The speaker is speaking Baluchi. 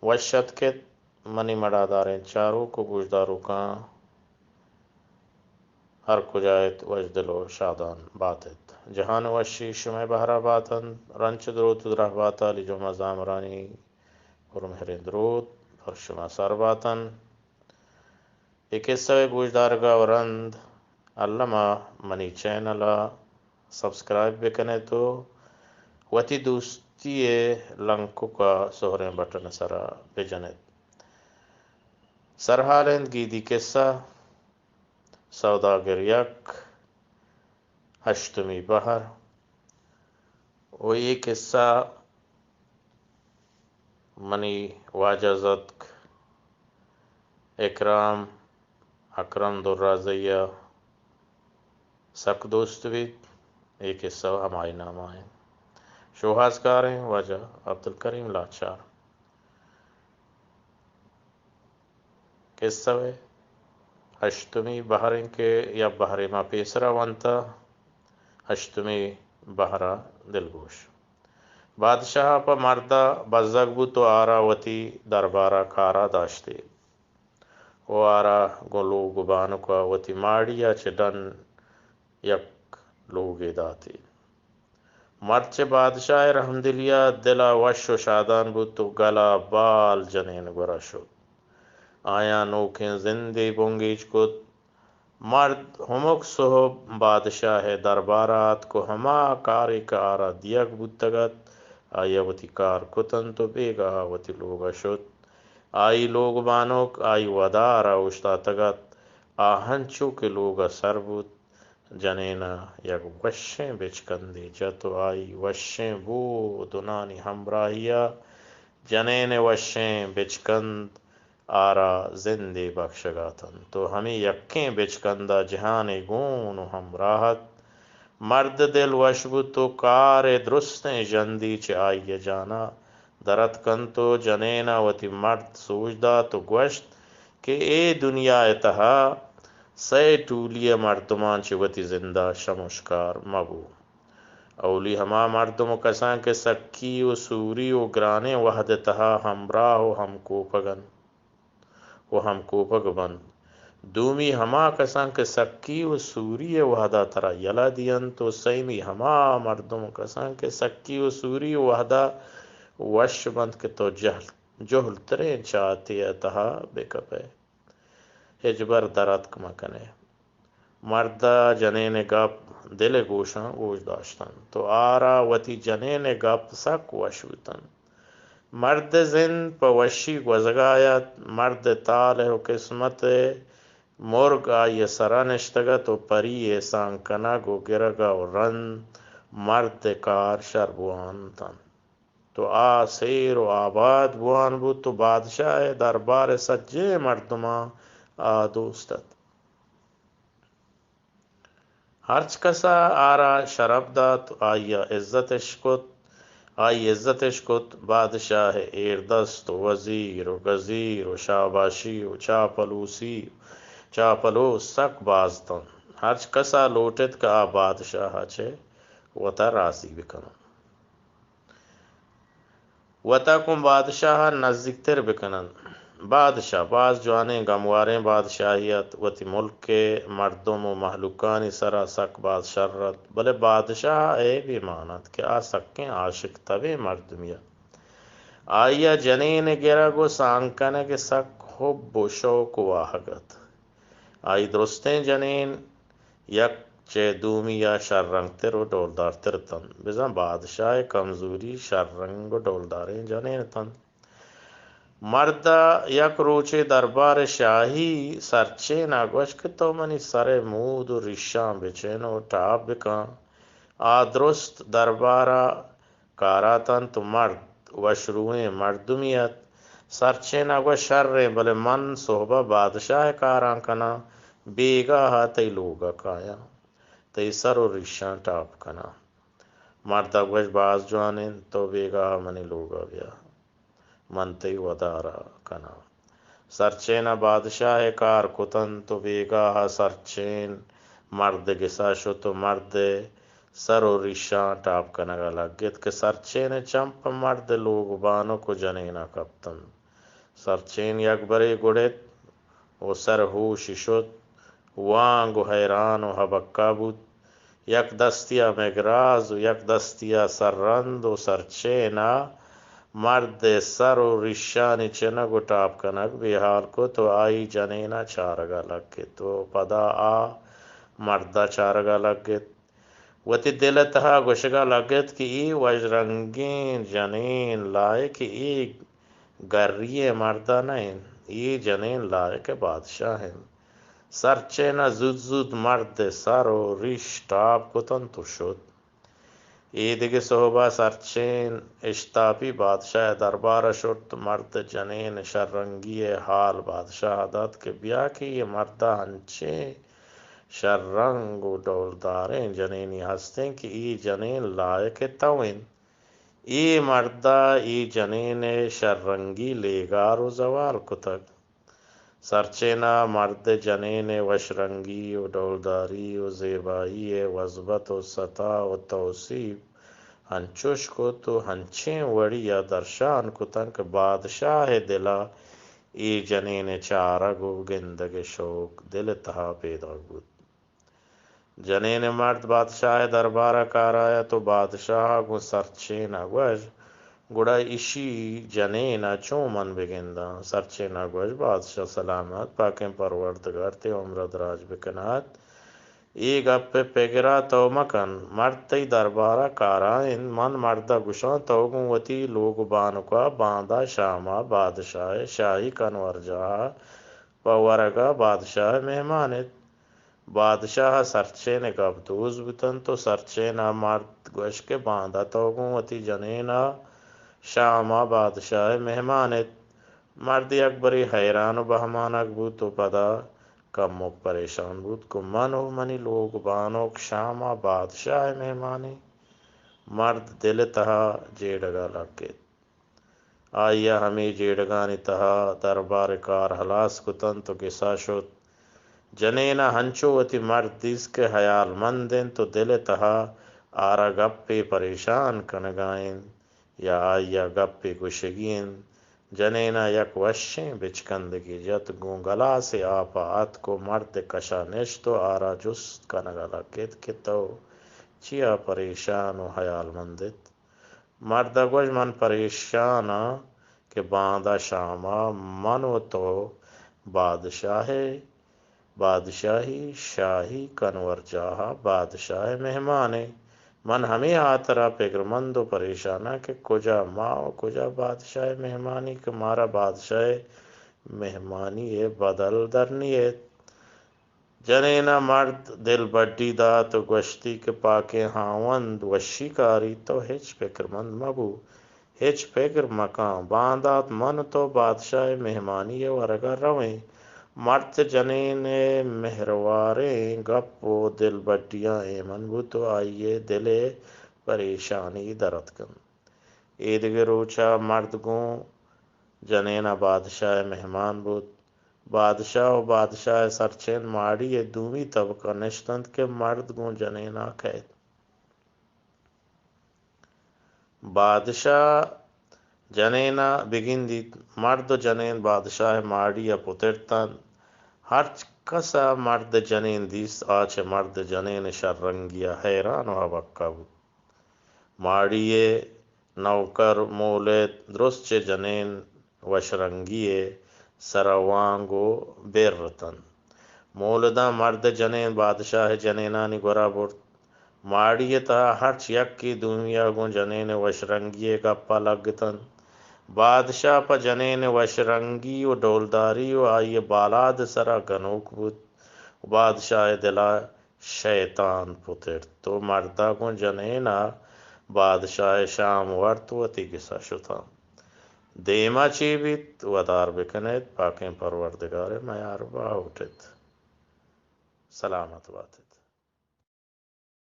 وش اتکت منی مڑاداریں چاروک و گوشداروکاں، ہر کجا ات وشدل و شادان بات ات۔ جہان وشی شمئے بہرا بات انت۔ رنچ دروت و درہبات علی جمعہ زامرانی پرمہریں دروت پر شما سر بات انت۔ اے قصہ ء گوشدارگا و رند الما منی چینل ء سبسکرائب بکنیت و وتی دوستی ء لنکک ء سہریں بٹن ء سرا بجنیت۔ سرحال انت گیدی قصہ، سوداگر یک، ہشتمی بہر۔ و اے قصہ منی واجہ زتک اکرام اکرم درازئی ء سک دوست بیت۔ اے قصہ ہمائی نام ء انت۔ شوہازکاریں واجہ عبدالکریم لاچار۔ قصہ ء ہشتمی بہر انت کہ یا بہرے ما پیسرا ونتہ، ہشتمی بہرا دلگوش۔ بادشاہ پہ مردا بزگ بوت و آرا وتی دربارا کارا داشتی و آرا گوں لوگ و بانکا وتی ماڑیا چہ ڈن یک لوگے داتی۔ مرد چہ بادشاہ ء رحمدلی ء دل ء وش و شادان بوت و گل ء بال جنین گورا شت۔ آیاں نوکیں زندے بنگیج کت۔ مرد ہمک سہب بادشاہ ء دربار ء آتک و ہما کارے کہ آرا دیگ بوتگ ات، آئی ء وتی کار کت انت و بیگاہ ء وتی لوگ ء شت۔ آئی لوگ بانک آئی ودار ء اوشتاتگ ات۔ آ ہنچو کہ لوگ ء سر بوت، جنین ء یک وشیں بچکندے جت و آئی وشیں بو و دنانی ہمراہی ء جنین ء وشیں بچکند آرا زندے بخشگ ء اتنت و ہمے یکیں بچکند ء جہانے گون و ہمراہ ات۔ مرد ء دل وش بوت و کار ء درستیں ژندی چہ آئی ء جان ء در اتکنت و جنین ء وتی مرد سوج دات و گوشت کہ اے دنیا ء تہا سئے ٹولی ء مردماں چہ وتی زند ء شمشکار مہ بو۔ اولی ہما مردم و کساں کہ سکی و سوری و گرانیں وہد ء تہا ہمراہ و ہمکوپگ انت و ہمکوپگ بنت۔ دومی ہما کساں کہ سکی و سوری ء وہدا ترا یلہ دینت و سیمی ہما مردم و کساں کہ سکی و سوری و وہدا وش بنت کہ تو جہل، جہلتریں چاتے ء تہا بہ کپئے۔ ہچبر در اتک مہ کنئے۔ مرد ء جنین ء گپ دل ء گوشاں گوش داشت انت و آرا وتی جنین ء گپ سک وش بوت انت۔ مرد ء زند پہ وشی گوزگا ات۔ مرد ء تالہ و قسمت ء مرگ آئی ء سرا نشتگ ات و پری احسان کنگ و گرگ ء و رند مرد ء کار شر بوان اتنت۔ تو آ سیر و آباد بوان بوت و بادشاہ ء دربار ء سجہیں مردماں آ دوست ات۔ ہرچ کس ء آرا شرپ دات، آئی ء عزت اش کت، آئی عزت اش کت۔ بادشاہ ء ایردست و وزیر و گزیر و شاباشی و چاپلوسی، چاپلوس سک باز اتنت۔ ہرچ کس ء لوٹ ات کہ آ بادشاہ ء چہ وتا راضی بکننت۔ وتا گوں بادشاہ ء نزیکتر بکننت۔ بادشاہ باز جوانیں گمواریں بادشاہے ات۔ وتی ملک ء مردم و مہلوکانی سرا سک باز شر ات، بلے بادشاہ ء عیبے مان ات کہ آ سکیں عاشق تبیں مردمے ات۔ آئی ء جنین ء گرگ و سانگ کنگ ء سک حب و شوق و واہگ ات۔ آئی درستیں جنین یک چہ دومی ء شررنگتر و ڈولدارتر اتنت۔ بزاں بادشاہ ء کمزوری شررنگ و ڈولداریں جنین اتنت۔ مرد ء یک روچے دربار ء شاہی سرچین ء گوشت کہ تو منی سر ء مود و ریشاں بچین و ٹاپ بکن۔ آ درست دربار ء کارا اتنت و مرد وشروئیں مردمے ات۔ سرچین ء گوشت، شریں، بلے من سہب ء بادشاہ ء کاراں کناں، بیگاہ ء تئی لوگ ء کایاں، تئی سر و ریشاں ٹاپ کناں۔ مرد ء گوشت، باز جوان انت، تو بیگاہ ء منی لوگ ء بیا۔ من تئی ودار ء کناں۔ سرچین ء بادشاہ ء کار کت انت و بیگاہ ء سرچین مرد ء گس ء شت و مرد ء سر و ریشاں ٹاپ کنگ ء لگت کہ سرچین ء چم پہ مرد ء لوگ بانک و جنین ء کپت انت۔ سرچین یک برے گڑت و سر ہوشی شت، وانگ و حیران و ہبکہ بوت۔ یک دستیا مگراز و یک دستیا سررند و سرچینا مرد سر و ریشانی چنگ و ٹاپ کنگ بیحال کت و آئی جنینا چارگا لگت و پدا آ مردا چارگا لگت۔ وتی دل ءِ تہا گوشگا لگت کہ اے وش رنگیں جنین لائق اے گری ئیں مردا نہ انت، اے جنین لائق بادشاہ انت۔ سرچین ءَ زوت زوت مرد ءِ سر و ریش ٹاپ کتنت و شت۔ اے دگہ سہبا سرچین اشتاپی بادشاہ ءِ دربارا شت، مرد جنین شررنگی ءِ حال بادشاہ ءَ دات کہ بیا کہ اے مردا انچیں شررنگ و ڈولداریں جنینے ہستیں کہ اے جنین لائق تو انت۔ اے مردا اے جنین ءِ شررنگی لیگار و زوال کتگ۔ سرچینا مرد جنین ءِ وشرنگی و ڈولداری و زیبائی ءِ وزبت و ستا و توصیف انچوش کت و انچیں وڑیا درشان کتنت کہ بادشاہ ءِ دلا اے جنین ءِ چارگ و گندگ ءِ شوق دل ءِ تہا پیداک بوت۔ جنین ءِ مرد بادشاہ ءِ دربارا کارا ات و بادشاہ ءَ گوں سرچین ءَ گوشت، گڑا اشی جنین ءَ چون من بگنداں؟ سرچین ءَ گوشت، بادشاہ سلامت، پاکیں پروردگار تئی عمر ءَ دراج بکنات۔ اے گپ ءِ پگرا تو مکن، مرد تئی دربارا کارا انت، من مرد ءَ گوشاں تو گوں وتی لوگ بانکا باندا شاما بادشاہ ءِ شاہی کنورجاہ ءَ پہ ورگا بادشاہ ءِ مہمان ات۔ بادشاہ ءَ سرچین ءِ گپ دوست بوتنت و سرچین ءَ مرد گوشت کہ باندا تو گوں وتی جنین ءَ شام ءَ بادشاہ ءِ مہمان ات۔ مرد یک برے حیران و بہمانگ بوت و پدا کمک پریشان بوت کہ من و منی لوگ بانک شام ءَ بادشاہ ءِ مہمان ایں۔ مرد دل ءِ تہا جیڑگ ءَ لگ ات۔ آئی ءَ ہمے جیڑگانی تہا دربار ءِ کار ہلاس کتنت و گسا شت۔ جنین ءَ ہنچو وتی مرد دیست کہ ہیالمند انت و دل ءِ تہا آرا گپے پریشان کنگا انت یا آئی ءَ گپے گوشگی انت۔ جنین ءَ یک وشیں بچکندگے جت، گوں گلاسے آپ ءَ اتک و مرد ءِ کشا نشت و آرا جست کنگا لگت کہ تو چیا پریشان و ہیالمند ات؟ مرد ءَ گوشت، من پریشان آں کہ باندا شام ءَ من و تو بادشاہ ءِ، بادشاہی شاہی کنورجاہ ءَ بادشاہ ءِ مہمان ایں۔ من ہمے ہاترا پگرمند و پریشان آں کہ کجا ما و کجا بادشاہ ءِ مہمانی کہ مارا بادشاہ ءِ مہمانی ءِ بدل در نیت۔ جنین ءَ مرد دلبڈی دات و گوشتی کہ پاکیں ہاوند، وشی کاری، تو ہچ پکرمند مبو، ہچ پگر مکن، باندات من و تو بادشاہ ءِ مہمانی ءِ ورگ ءَ رویں۔ مرد چہ جنین ءِ مہرواریں گپ و دلبڈیاں ایمن بوت و آئی ءِ دل ءِ پریشانی در اتکنت۔ ایدگہ روچ ءَ مرد گوں جنین ءَ بادشاہ ءِ مہمان بوت۔ بادشاہ و بادشاہ ءِ سرچین ماڑی ءِ دومی تبک ءَ نشتنت کہ مرد گوں جنین ءَ کئیت۔ بادشاہ جنین ءَ بگندیت، مرد و جنین بادشاہ ءِ ماڑی ءَ پترتنت۔ ہرچ کس ءَ مرد جنین دیست، آ چہ مرد جنین ءِ شررنگی ءَ حیران و ہبکہ بوت۔ ماڑی ءِ نوکر مول ءَ درست چہ جنین وشرنگی ءِ سر ءَ وانگ و بر اتنت۔ مول داں مرد جنین بادشاہ ءِ جنینانی گورا برت۔ ماڑی ءِ تہا ہرچ یکے دومی ءَ گوں جنین ءِ وشرنگی ءِ گپ ءَ لگ اتنت۔ بادشاہ پہ جنین ءِ وشرنگی و ڈولداری و آئی ءِ بالاد ءِ سرا گنوک بوت و بادشاہ ءِ دل ءَ شیطان پترت و مرد ءَ گوں جنین ءَ بادشاہ ءِ شام ورت و وتی گس ءَ شتاں۔ دیم ءَ چے بیت، ودار بکن ات، پاکیں پروردگار ءِ میار باہوٹ ات۔ سلامت بات ات۔